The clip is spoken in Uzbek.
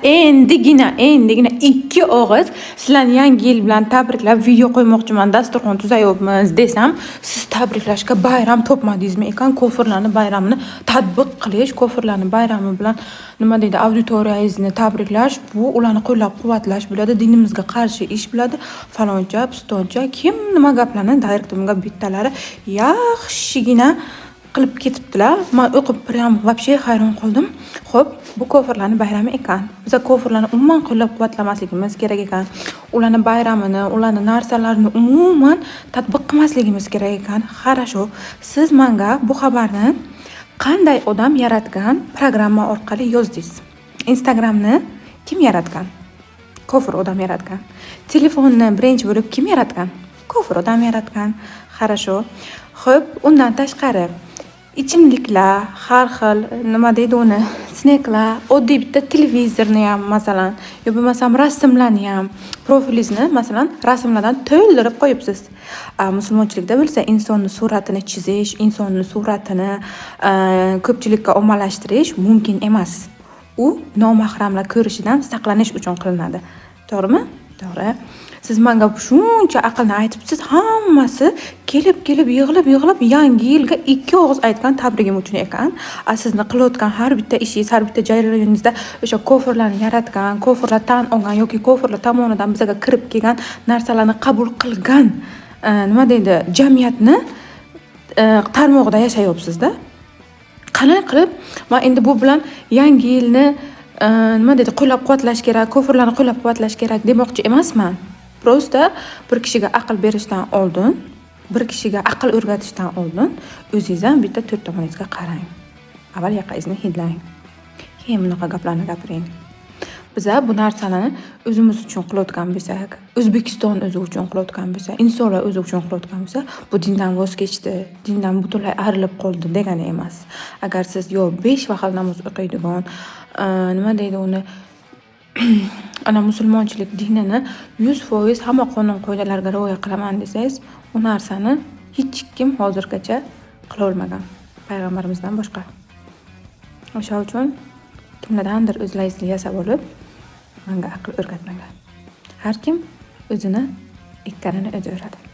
Endigina ikki og'iz sizlarni Yangi yil bilan tabriklab video qo'ymoqchiman, dasturxon tuzayapmiz desam, siz tabriklashga bayram topmadingizmi ekan? Kofirlarni bayramini tatbiq qilish, kofirlarni bayrami bilan, nima deydi, auditoriyangizni tabriklash, bu ularni qo'llab-quvvatlash bo'ladi, dinimizga qarshi ish bo'ladi, faloncha, pistoncha, kim nima gaplarni direktimga bittalari yaxshigina qilib ketibdilar. Man o'qib прям вообще hayron qoldim. Xo'p, bu kofirlarni bayrami ekan. Biza kofirlarni umuman qo'llab-quvvatlamasligimiz kerak ekan. Ularni bayramini, ularni narsalarini umuman tatbiq qilmasligimiz kerak ekan. Хорошо. Siz menga bu xabarni qanday odam yaratgan programma orqali yozdingiz? Instagramni kim yaratgan? Kofir odam yaratgan. Telefonni birinchi bo'lib kim yaratgan? Kofir odam yaratgan. Хорошо. Xo'p, undan tashqari ichimliklar, har xil, nima deydi uni, sneklar, oddiy bitta televizorni ham, masalan, yo bo'lmasam rasmlarni ham, profilingizni, masalan, rasmlardan to'ldirib qo'yibsiz. Musulmonchilikda bo'lsa insonni suratini chizish, insonni suratini ko'pchilikka ommalashtirish mumkin emas. U nomahramlar ko'rishidan saqlanish uchun qilinadi. To'g'rimi? To'g'ri. Siz menga shuncha aqlni aytibsiz, hammasi kelib-kelib, yig'ilib-yig'ilib Yangi yilga ikki og'iz aytgan tabrigim uchun ekan. A sizni qilayotgan har bitta ishingiz, har bitta jarayoningizda o'sha kofirlarni yaratgan, kofirlar tan olgan yoki kofirlar tomonidan bizga kirib kelgan narsalarni qabul qilgan, nima deydi, jamiyatni tarmog'ida yashayapsiz-da. Qanday qilib man endi bu bilan Yangi yilni, nima deydi, qo'llab-quvvatlash kerak, kofirlarni qo'llab-quvvatlash kerak demoqchi emasman. Просто bir kishiga aql berishdan oldin, bir kishiga aql o'rgatishdan oldin o'zingiz ham bitta to'rt tomoningizga qarang. Avval yoqangizni hidlang. Keyin bunaqa gaplarni gapiring. Biza bu narsani o'zimiz uchun qilayotgan bo'lsak, O'zbekiston o'zi uchun qilayotgan bo'lsa, insonlar o'zi uchun qilayotgan bo'lsa, bu dindan voz kechdi, dindan butunlay ayrilib qoldi degani emas. Agar siz yo 5 vaqt namoz o'qiydigan, nima deydi uni, ana musulmonchilik dinini 100% hamma qonun qoidalarga rioya qilaman desangiz, u narsani hech kim hozirgacha qilolmagan payg'ambarimizdan boshqa. O'sha uchun kimlardandir o'zlaringizni yasab olib, menga aql o'rgatmanglar. Har kim o'zini ekkanini o'zi o'radi.